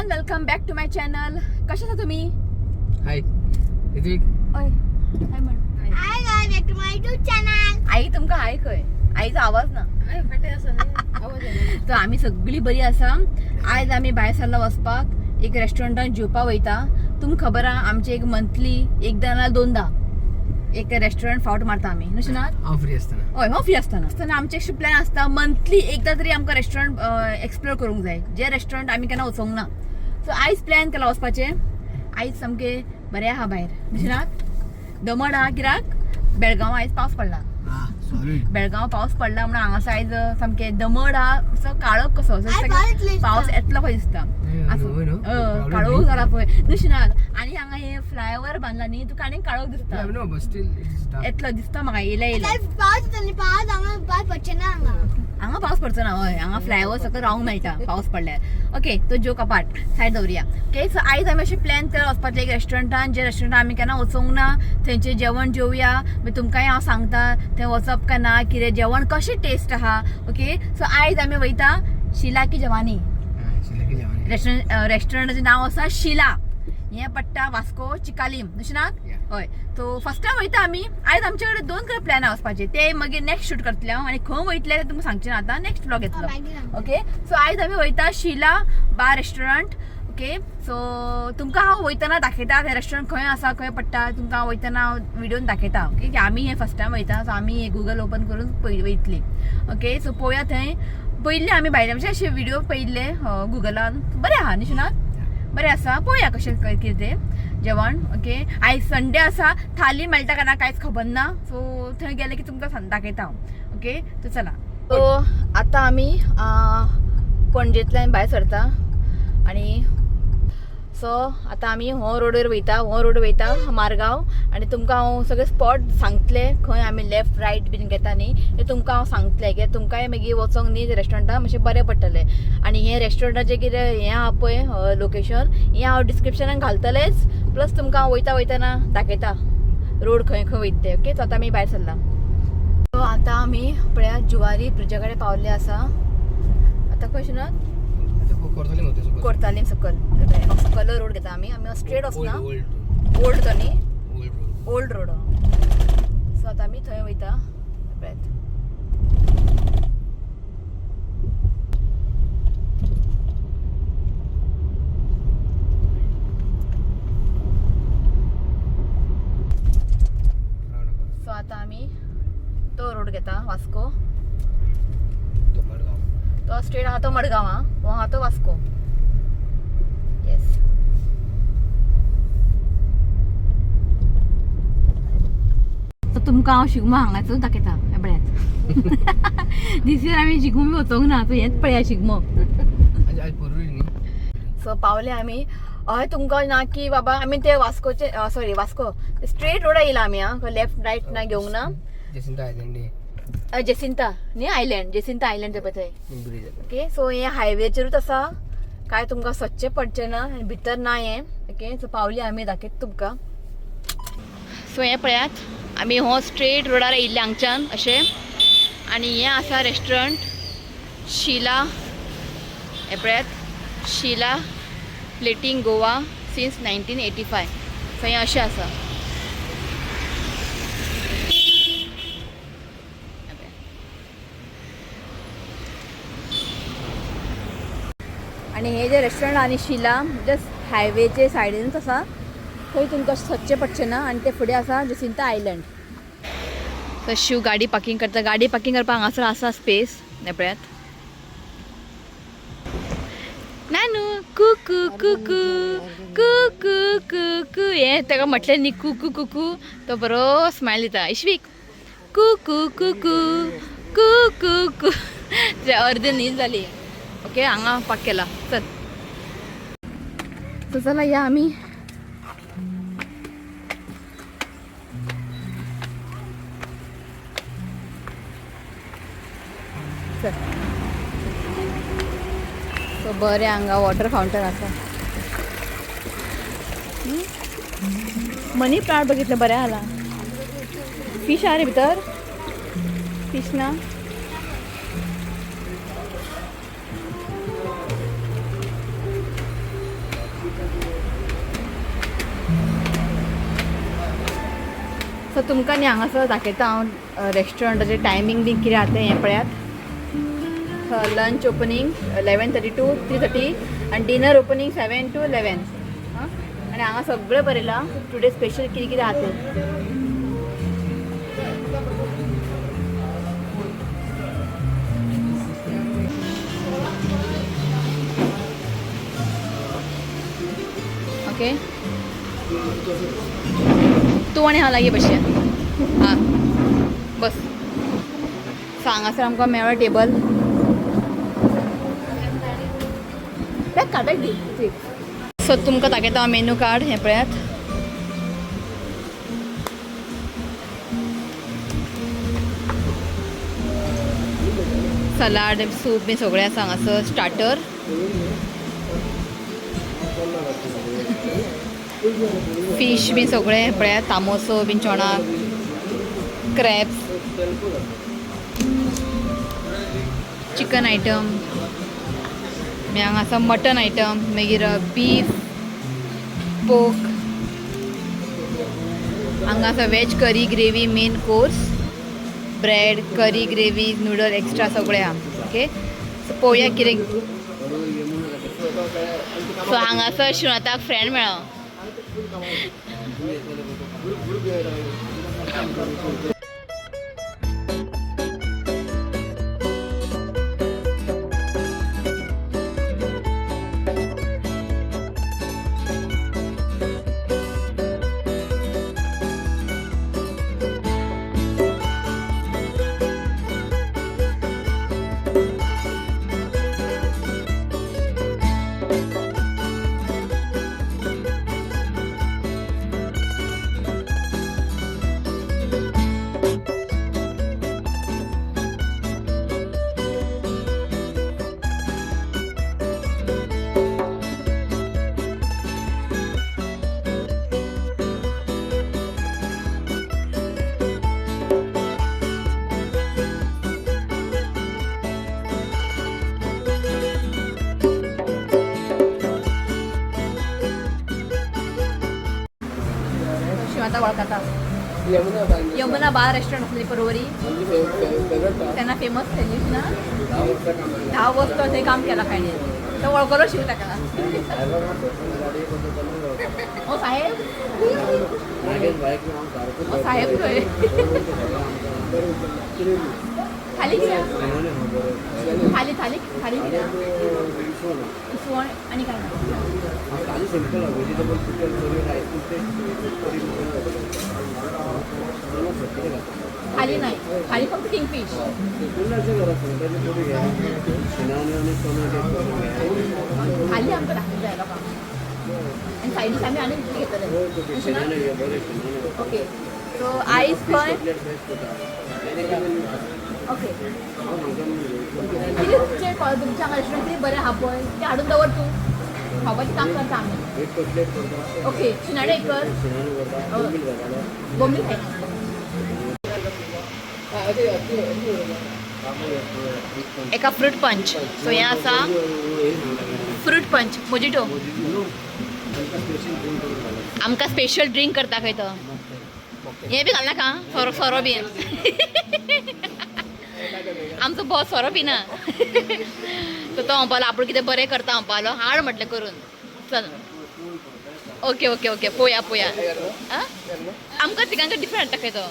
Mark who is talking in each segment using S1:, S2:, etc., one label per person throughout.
S1: Everyone, welcome back to my channel. कशा आसा तुम्ही?
S2: हाय ऋत्विक.
S1: हय, हाय म्हण.
S3: Hi guys, back to my YouTube channel.
S1: आई तुमकां हाय खंय, आईचो आवाज ना. तर आमी सगळी बरी आसा. आयज आमी भायर सरला वचपाक, एक रेस्टॉरंटान जेवपाक वयता. तुमकां खबर आहा, आमचे एक मंथली एकदां ना दोनदा एक रेस्टॉरंट फावट मारता आमी, न्हू ना?
S2: हांव फ्री असताना.
S1: हय, हांव फ्री आसतना आसतना आमचे अशें प्लॅन आसता, मंथली एकदां तरी आमकां रेस्टॉरंट एक्सप्लोर करूंक जाय, जे रेस्टॉरंट आमी केन्ना वचोंक ना. सो आयज प्लॅन केला वचपाचें. आयज सामकें बरें आहा भायर, ना? दमट आहा कित्याक बेळगांव आयज पावस पडला.
S2: हा, सॉलिड.
S1: बेळगांव पावस पडला म्हणून हांगासर आयज सामकें दमट आहा, असो काळोख कसो असो
S3: आयज पावस येतलो दिसता.
S1: पावस येतलो खंय दिसता.
S2: न्हय, न्हय.
S1: काळोख जाला पळय नुशनात. आनी हांगा हे फ्लायओवर बांदला न्ही, तुका आनी काळोख दिसता.
S2: No, but still it's dark.
S1: येतलो दिसता म्हाका, येयले येयले.
S3: तर पावस येतलो न्ही, पावस हांगा पावस पडचे ना हांगा.
S1: हांगा पावस पडचो ना. हय, हांगा फ्लायओवर सकयल रावंक मेळटा पावस पडल्यार. ओके, तो जोक अपार्ट सायड दवरुया. ओके, सो आयज आमी अशें प्लॅन केला वचपाचें एक रेस्टॉरंटान, जे रेस्टॉरंटान आमी केन्ना वचोंक ना, थंयचें जेवण जेवया. मागीर तुमकांय हांव सांगता थंय वचप काय ना, कितें जेवण कशें टेस्ट आहा. ओके, सो आयज आमी वयता शिला की जवानी रेस्टॉरंट. रेस्टॉरंटाचें नांव आसा शिला. हें पडटा वास्को चिकालीम, न्हू ना?
S2: Yeah.
S1: हय, सो फर्स्ट टायम वयता आमी. आयज आमचे कडेन दोन कडेन प्लॅन आहा वचपाचे, ते मागीर नेक्स्ट शूट करतले हांव, आनी खंय वयतले ते तुमकां सांगचे ना आतां, नेक्स्ट व्लॉग येतलो.
S3: मागीर सांगता.
S1: ओके, सो आयज आमी वयता Sheela bar restaurant. Okay, so तुमकां हांव वयतना दाखयता हें रेस्टॉरंट खंय आसा, खंय पडटा, तुमकां हांव वयतना हांव व्हिडियोन दाखयता. ओके, की आमी हें फर्स्ट टायम वयता, सो आमी हें गुगल ओपन करून वयतली. ओके, सो पळोवया. थंय पयल्ले आमी भायले म्हणजे अशे व्हिडिओ पळयल्ले गुगलान, बरें आहा न्ही शिनात? बरें आसा. पळोवया कशें कितें तें जेवण. ओके, आयज संडे आसा, थाली मेळटा काय ना कांयच खबर ना. सो थंय गेले की तुमकां दाखयता हांव. ओके, सो चला. सो आतां आमी पणजेंतल्यान भायर सरता आनी सो आतां आमी हो रोडर वयता, हो रोड वयता मारगांव. आनी तुमकां हांव सगळे स्पॉट सांगतले खंय आमी लेफ्ट रायट बीन घेता न्ही, ते तुमकां हांव सांगतलें, कित्याक तुमकांय मागीर वचोंक न्ही रेस्टॉरंटान मातशें बरें पडटलें. आनी हें रेस्टॉरंटाचें कितें हें आहा पळय लोकेशन, हें हांव डिस्क्रिप्शनान घालतलेंच, प्लस तुमकां हांव वयता वयतना दाखयता रोड खंय खंय वयता ते. ओके, सो आतां आमी भायर सरला. सो आतां आमी पळया जुवारी ब्रिजा कडेन पावल्ले आसा. आतां खंय शिनात? कोर्तालीम सकल, सकल रोड घेता आमी. आमी स्ट्रेट वचना, ओल्ड तो न्ही, ओल्ड रोड. सो आतां आमी थंय वयता पळयात. सो आतां आमी तो रोड घेता वास्को, तो स्ट्रेट आहा तो मडगांव आहा, हो आहा तो वास्को. येस, तुमकां हांव शिगमो हांगाचो दाखयता. हें पळयात, दीस इयर आमी शिगमो बी वचोंक ना, सो हेंच पळया शिगमो. सो पावले आमी. हय, तुमकां ना की बाबा आमी ते वास्कोचे, सॉरी वास्को स्ट्रेट रोडा येयला आमी. आं, लेफ्ट रायट ना घेवंक ना. जेसिंता न्ही आयलँड, जेसिंता आयलँड पळय थंय. ओके, सो हे हायवेचेरूच आसा, काय तुमकां सदचें पडचें ना आनी भितर ना हें. ओके, सो पावली आमी, दाखयता तुमकां. सो हें पळयात, आमी हो स्ट्रेट रोडार येयल्ले हांगच्यान अशें, आनी हें आसा रेस्टॉरंट शिला. हें पळयात, Sheela plating Goa since 1985. So हें अशें आसा. आनी हे जे रेस्टॉरंट आनी शिला जस्ट हायवेचे सायडीनूच आसा, थंय तुमकां सदचें पडचें ना. आनी ते फुडें आसा जेसिंता आयलंड. सो शिव गाडी पार्कींग करता. गाडी पार्कींग करपाक हांगासर आसा स्पेस. हें पळयात, नानू कुकू कुकू कुकू कुकू, हें ताका म्हटलें न्ही कुकू कुकू, तो बरो स्मायल दिता. इश्वीक कुकू कुकू कुकू कू, ते अर्दे न्हीद जाली. ओके, हांगा पार्क केला. चल, सो चला या आमी. चल, सो बरें हांगा वॉटर फावंटन आसा. मनी प्लांट बघितलं, बरें आला. फिश आहा रे भितर, फिश ना. सो तुमकां न्ही हांगासर दाखयता हांव रेस्टॉरंटाचें टायमींग बीन कितें आसा तें हें पळयात. Lunch opening 11:30 to 3:30 आनी डिनर ओपनींग 7 to 11. आं, आनी हांगा सगळें बरयलां टुडे स्पेशल कितें कितें आसा तें. ओके, तूं आनी हांव लागीं बसया. आं बस. सो हांगासर आमकां मेळ्ळो टेबल. बॅग काड, बॅग दी. सो तुमकां दाखयता हांव मेन्यू कार्ड, हें पळयात. सलाड, सूप बी सगळें आसा हांगासर. स्टार्टर, फिश बी सगळें पळयात. तामोसो बीन, चोणाक, क्रॅब्स, चिकन आयटम, मागीर हांगा आसा मटन आयटम, मागीर बीफ, पोक. हांगा आसा veg curry gravy main course, bread, curry gravy, noodle extra सगळें आहा. ओके, सो पळोवया कितें. सो हांगासर शिवनाथाक फ्रेंड मेळ्ळो. शिवनाथा वळखता. यमुना बार रेस्टॉरंट आसली परवरी, तेन्ना फेमस थंय ना. 10 वर्स तो थंय काम केलां खायणे. तो वळखलो शिव ताका. ओ साहेब, ओ साहेब खंय. थाली कितें? थाली थाली थाली कितें? इसवण आनी काय ना.
S2: Simple vegetable chicken curry rice.
S1: थाली नाही, थाली फक्त किंगफिश. थाली आमकां दाखोवंक जाय लोकांक आनी सायड डीश आमी आनी कितें घेतले. ओके, सो आयज खंय? ओके, कितें तुमचें तुमच्या हांगा रेस्टॉरंट कितें बरें आहा पळय तें हाडून दवर. तूं खावपाचें काम करता आमी. ओके, शिनाणे एक कर. बोंबील खायना. एका फ्रूट पंच. सो हें आसा फ्रूट पंच मोजिटो. आमकां स्पेशल ड्रिंक करता खंय तो. हें बी घालनाका सोरो, सोरो बीन. आमचो बॉस सोरो पिना. सो तो म्हणपालो आपूण कितें बरें करता म्हणपालो, हाड म्हटलें करून. चल, ओके ओके ओके, पोया पोया. आं, आमकां तिगांक डिफरंट हाडटा खंय तो.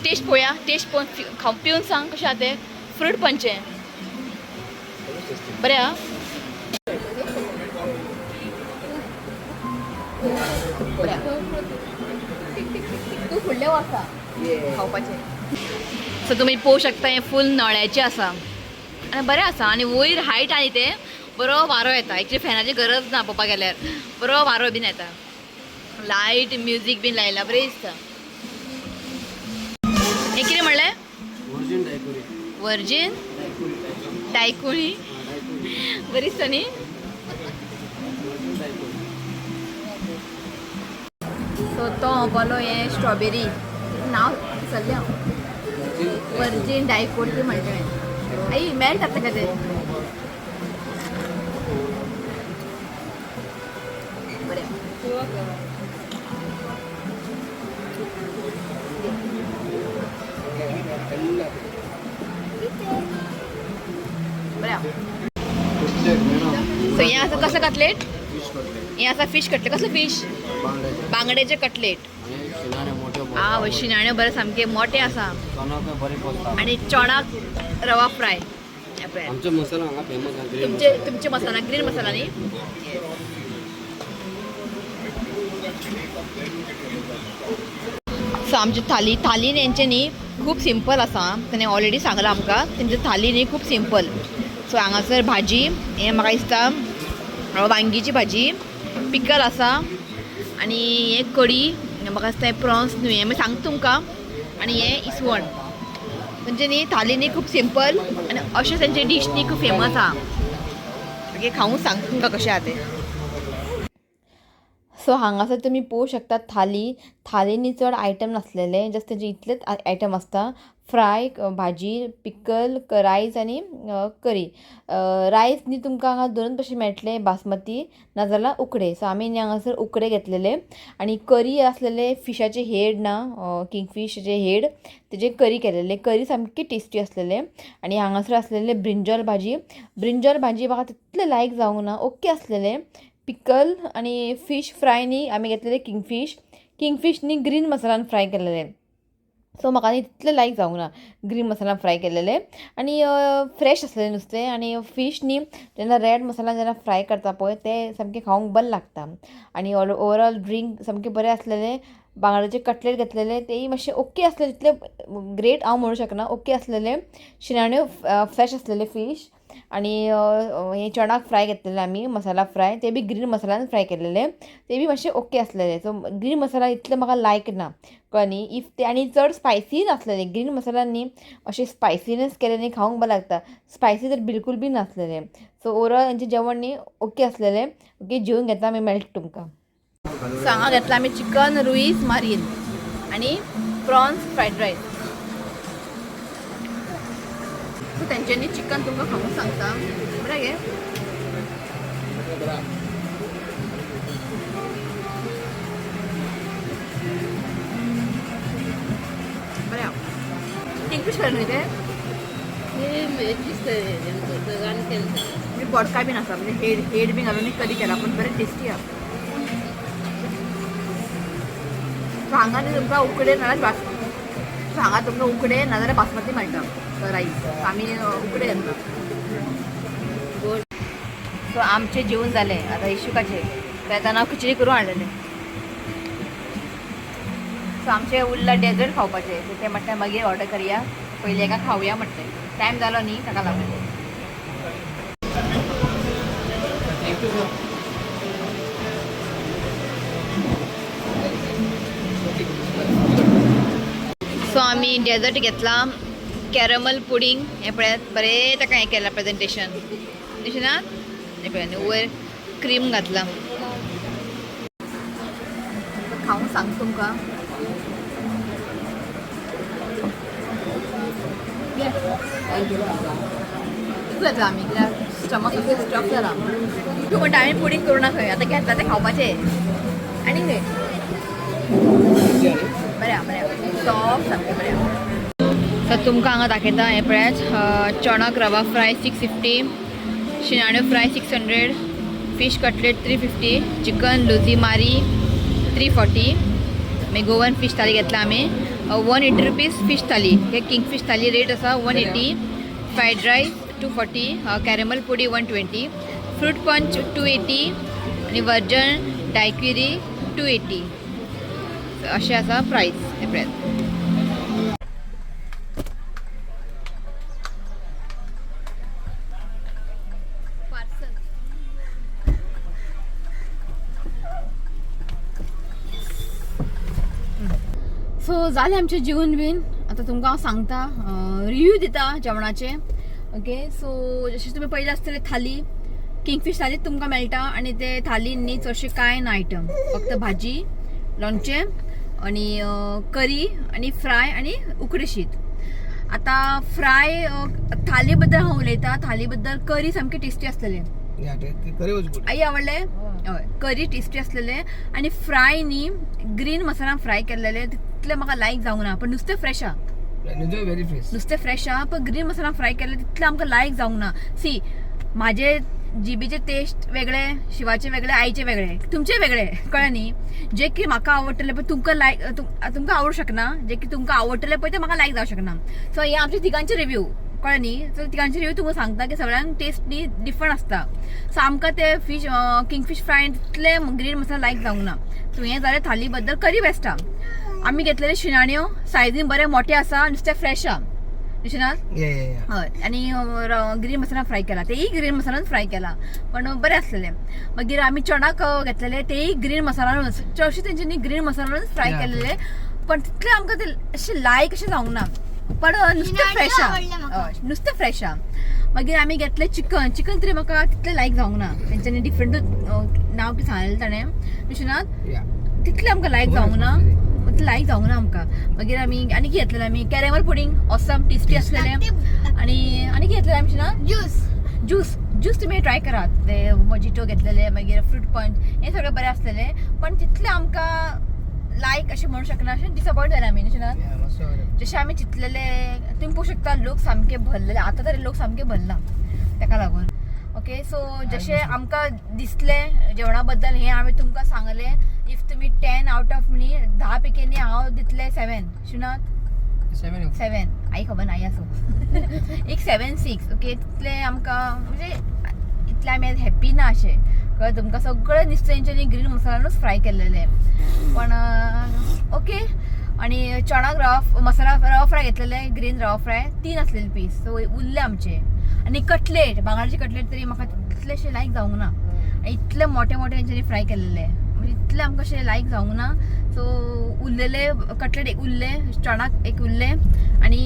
S1: टेस्ट पोया, टेस्ट पळोवन खावन पिवन सांग कशें आहा तें. फ्रूट पंच हें बरें आहा. बरें आहा. तूं फुडलें आसा खावपाचें. सो तुमी पळोवंक शकता हें फूल नळ्याचें आसा आनी बरें आसा. आनी वयर हायट आनी तें बरो वारो येता. एक्चुली फॅनाची गरज ना पळोवपाक गेल्यार, बरो वारो बीन येता. लायट म्युजीक बीन लायला, बरें दिसता. हें कितें म्हणलें? वर्जीन डायकुरी. बरी दिसता न्ही. सो तो म्हणपालो हें स्ट्रॉबेरी, नांव विसरलें हांव. वर्जीन डायकोरी म्हणटा तें. आई मेल्ट जाता काय तें? बरें. कटलेट.
S2: Fish cutlet.
S1: हे आसा फिश कटलेट. कसले फिश?
S2: बांगड्याचे.
S1: बांगड्याचे कटलेट.
S2: आणि शिणाणे मोठे.
S1: आ शिणाणे बरे सामके मोठे आसा.
S2: चणक बरे पोसता.
S1: आणि चणाक रवा फ्राय हे पळयात.
S2: आमचे मसाला हांगा फेमस आहा, ग्रीन.
S1: तुमचे तुमचे मसाला, ग्रीन मसाला न्ही? सो आमची थाली, थाली तेंचे न्ही खूब सिंपल आसा. तेणे ऑलरेडी सांगलां आमकां, तेंची थाली न्ही खूब सिंपल. सो हांगासर भाजी, हें म्हाका दिसता वांगीची भाजी, पिकल आसा आनी हें कडी, म्हाका दिसता हें प्रॉन्स न्हू हें, मागीर सांगता तुमकां. आनी हें इसवण. तेंचे न्ही थाली न्ही खूब सिंपल आनी अशें तेंचे डीश न्ही खूब फेमस आहा. मागीर खावूं सांगता तुमकां कशें आहा तें. सो हांगासर तुमी पळोवंक शकता थाली. थाली न्ही चड आयटम नासलेले, जस्ट तेजे इतलेच आयटम आसता: फ्राय, भाजी, पिकल, रायस आनी करी. रायस न्ही तुमकां हांगा दोनूच भशेन मेळटले, बासमती नाजाल्यार उकडे. सो आमी न्ही हांगासर उकडे घेतलेले. आनी करी आसलेले फिशाचे हेड ना, किंगफिशाचे हेड, तेजे करी केलेले. करी सामकी टेस्टी आसलेले. आनी हांगासर आसलेले ब्रिंजॉल भाजी. ब्रिंजॉल भाजी म्हाका तितले लायक जावंक ना, ओके आसलेले. पिकल आनी फिश फ्राय न्ही आमी घेतलेले किंगफीश. किंगफीश न्ही ग्रीन मसालान फ्राय केलेले. सो म्हाका न्ही तितलें लायक जावंक ना ग्रीन मसाला फ्राय केलेले. आनी फ्रेश आसलेलें नुस्तें. आनी फीश न्ही जेन्ना रेड मसाला जेन्ना फ्राय करता पळय, तें सामकें खावंक बरें लागता. आनी ऑल ओवरऑल ड्रिंक सामकें बरें आसलेलें. बांगड्याचे कटलेट घेतलेले, तेय मातशे ओके आसले, तितले ग्रेट हांव म्हणूं शकना, ओके आसलेले. शिणाण्यो फ्रेश आसलेले फीश. आनी हे चणाक फ्राय घेतलेले आमी, मसाला फ्राय, ते बी ग्रीन मसालान फ्राय केलेले, ते बी मातशे ओके आसलेले. सो ग्रीन मसाला इतले म्हाका लायक ना, कळ्ळें न्ही? If ते आनी चड स्पायसी नासलेले. ग्रीन मसाला न्ही अशें स्पायसीनेस केले न्ही खावंक बरें लागता, स्पायसी तर बिलकूल बी नासलेले. सो ओवरऑल हेंचें जेवण न्ही ओके आसलेलें. ओके, जेवन घेता आमी, मेळटा तुमकां. सो हांगा घेतला आमी चिकन रुईस मारीन आनी प्रॉन्स फ्रायड रायस. सो तेंच्यांनी चिकन तुमकां खावूंक सांगता. बरें गे. बरें, किंगफीश केलें न्हय तें? म्हणजे बोडकाय बीन आसा, म्हणजे हेड हेड बी घालून करी केला, पूण बरें टेस्टी आहा. सो हांगा न्ही तुमकां उकडे नाल्यार बास, सो हांगा तुमकां उकडे नाजाल्यार बासमती मेळटा रायस. आमी उकडे घेतला. सो आमचें जेवण जालें. आतां इशुकाचें येताना खिचडी करून हाडलेलें. सो आमचें उरलां डेजर्ट खावपाचें. सो तें म्हटलें मागीर ऑर्डर करया, पयलीं हेका खावया म्हटलें. टायम जालो न्ही ताका लागून.
S2: Thank you sir.
S1: सो आमी डेजर्ट घेतला, कॅरमल पुडींग. हें पळयात, बरें ताका हें केलां प्रेजेंटेशन, दिसना? हें पळय, आनी वयर क्रीम घातला. खावूं सांग तुमकां. कितू येतला आमी, कित्याक स्टमक स्टफ जाला. तूं म्हणटा आमी पुडींग करूं ना खंय. आतां घेतला तें खावपाचें. आनी खंय बरें आहा, बरें आहा, सॉफ्ट, सामकें बरें आहा. सो तुमकां हांगा दाखयता. हें पळयात, चणक रवा फ्राय 650, शिणाण्यो fry 600, fish cutlet 350, chicken लुजी मारी 340. मागीर गोवन फिश थाली घेतला आमी, ₹180 फिश थाली. हे किंगफीश थाली रेट आसा 180. Fried rice 240, caramel puding 120, fruit punch 280 आनी वर्जन डायक्युरी 280. अशें आसा प्रायस. हे पळयात. पार्सल. सो जालें आमचें जेवण बीन. आतां तुमकां हांव सांगता, रिव्यू दिता जेवणाचे. ओके, सो जशें तुमी पळयलें आसतलें, थाली, किंगफीश थालीच तुमकां मेळटा. आनी ते थालीन न्ही चडशे कांय ना आयटम, फक्त भाजी, लोणचें आनी करी आनी फ्राय आनी उकडें शीत. आतां फ्राय थाली बद्दल हांव उलयतां. थाली बद्दल करी सामकी टेस्टी आसलेली.
S2: करी वॉज गुड.
S1: आई, आवडले? हय, करी टेस्टी आसलेले. आनी फ्राय न्ही ग्रीन मसाला फ्राय केल्लेले, तितले म्हाका लायक जावंक ना, पण नुस्तें फ्रेश आहा.
S2: नुस्तें व्हेरी फ्रेश.
S1: नुस्तें फ्रेश आहा, पण ग्रीन मसाला फ्राय केल्लें तितलें आमकां लायक जावंक ना. सी, म्हाजे जिबीचे टेस्ट वेगळे, शिवाचे वेगळे, आईचे वेगळे, तुमचे वेगळे, कळ्ळें न्ही? जे की म्हाका आवडटलें पळय तुमकां लायक, तुमकां आवडूं शकना. जे की तुमकां आवडटलें पळय तें म्हाका लायक जावं शकना. सो हे आमचे तिगांचे रिव्यू, कळ्ळें न्ही? सो तिगांचे रिव्यू तुमकां सांगता की सगळ्यांक टेस्ट न्ही डिफरंट आसता. सो आमकां ते फीश किंगफीश फ्राय तितले ग्रीन मसाला लायक जावंक ना. सो हें जालें थाली बद्दल. करी बेस्ट आहा. आमी घेतलेले शिणाण्यो सायझीन बरे मोठे आसा, नुस्तें फ्रेश आहा निशनाथ.
S2: Yeah.
S1: हय, आनी ग्रीन मसाला फ्राय केला, तेय ग्रीन मसालान फ्राय केला, पण बरें आसलेले. मागीर आमी चणाक घेतलेले, तेय ग्रीन मसालानूच, चडशे तेंच्यांनी ग्रीन मसालानूच फ्राय केलेले, पण तितले आमकां ते अशें लायक अशें जावंक ना, पण नुस्तें
S3: शिणाण्यो
S1: फ्रेश
S3: आवडलें
S1: आहा.
S3: म्हाका.
S1: हय, नुस्तें फ्रेश आहा. मागीर आमी घेतलें चिकन. चिकन तरी म्हाका तितलें लायक जावंक ना. तेंच्यांनी डिफरंटूच नांव कितें सांगलेलें ताणें विश्वनाथ. तितलें आमकां लायक जावंक ना, तितलें लायक जावंक ना आमकां. मागीर आमी आनी कितें घेतलेलें? आमी कॅरेमल पुडींग ऑसम टेस्टी आसलेलें. आनी आनी कितें घेतलेलें आमी ना?
S3: ज्यूस.
S1: ज्यूस, ज्यूस तुमी ट्राय करात. ते मोजिटो घेतलेले, मागीर फ्रूट पंच, हे सगळें बरें आसलेलें, पण तितलें आमकां लायक अशें म्हणू शकना, अशें डिसअपॉयंट जालें आमी न्ही ना?
S2: Yeah, मातसो
S1: जशें आमी चिंतलेले, तुमी पळोवंक शकता लोक सामके भरलेले. आतां तरी लोक सामके भरला तेका लागून. ओके, सो जशें आमकां दिसलें जेवणा बद्दल हें आमी तुमकां सांगलें. If तुमी 10 आवट ऑफ न्ही, 10 पैकी न्ही हांव दितलें 7. शिवनाथ?
S2: 7.
S1: 7. आई खबर ना, आई आसूं, एक 7 6. ओके, तितलें आमकां म्हणजे इतलें आमी हॅप्पी ना अशें, कळ्ळें तुमकां? सगळें नुस्तें तेंच्यांनी ग्रीन मसालानूच फ्राय केल्लेलें, पण ओके. आणि चणाक रवा मसाला रवा फ्राय घेतलेले, ग्रीन रवा फ्राय 3 आसलेले पीस, सो उरले आमचे. आनी कटलेट, बांगड्याचे कटलेट तरी म्हाका तितलेशे लायक जावंक ना. आनी इतले मोठे मोठे तेंच्यांनी फ्राय केल्लेले, म्हणजे इतले आमकां अशें लायक जावंक ना. सो उरलेले कटलेट एक उरले, चणाक एक उरले आनी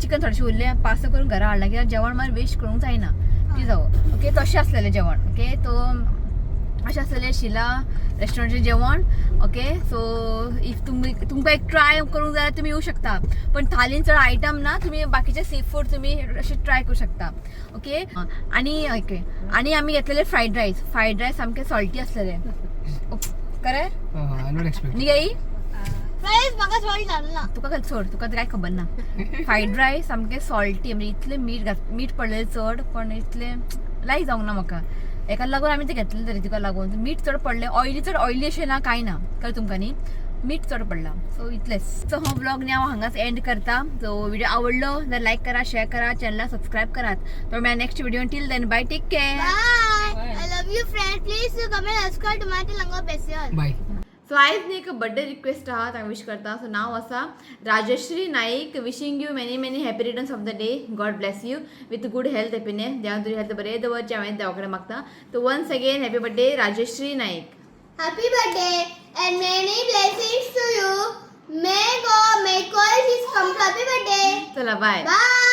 S1: चिकन थोडेशें उरलें. पार्सल करून घरा हाडलां, कित्याक जेवण मागीर वेस्ट करूंक जायना ती जावं. ओके, तशें आसलेलें जेवण. ओके, तो अशें आसलेलें शिला रेस्टॉरंटचें जेवण. ओके, सो if तुमी तुमकां एक ट्राय करूंक जाय जाल्यार तुमी येवं शकता, पण थालीन चड आयटम ना. तुमी बाकीचे सी फूड तुमी अशें ट्राय करूं शकता. ओके, आनी ओके, आनी आमी घेतलेले फ्रायड रायस. फ्रायड रायस सामके सॉल्टी आसलेले, करें?
S2: I not expect.
S1: न्ही गाई?
S3: फ्रायड म्हाका सॉरी जालें ना.
S1: तुका काय सोड, तुका काय खबर ना. फ्रायड रायस सामके सॉल्टी, म्हणजे इतले मीठ घात, मीठ पडलेलें चड, पण इतलें लायक जावंक ना म्हाका. हेका लागून आमी ते घेतलें तरी तुका लागून. मीठ चड पडलें, ऑयली, चड ऑयली अशें ना, कांय ना, कळ्ळें तुमकां न्ही? मीठ चड पडलां. सो इतलेंच. सो हो व्लॉग न्ही हांव हांगाच एंड करता. सो व्हिडिओ आवडलो जाल्यार लायक करा, शेअर करा, चॅनलाक सबस्क्रायब करात. तो मेळया next video. Till then, bye, take care.
S3: Bye. I love you friend. Please comment, subscribe to my channel special.
S2: Bye.
S1: So आयज न्ही एक बड्डे रिक्वेस्ट आहा, तांकां विश करता. सो नांव आसा Rajshree Naik. Wishing you many many happy returns of the day. God bless you with good health, happiness. देवान तुजी हेल्थ बरें दवरचें हांवें देवा कडेन मागता. So once again happy birthday Rajshree Naik.
S3: Happy birthday and many blessings to you. May God make all his come. Happy birthday.
S1: चला, बाय.
S3: Bye.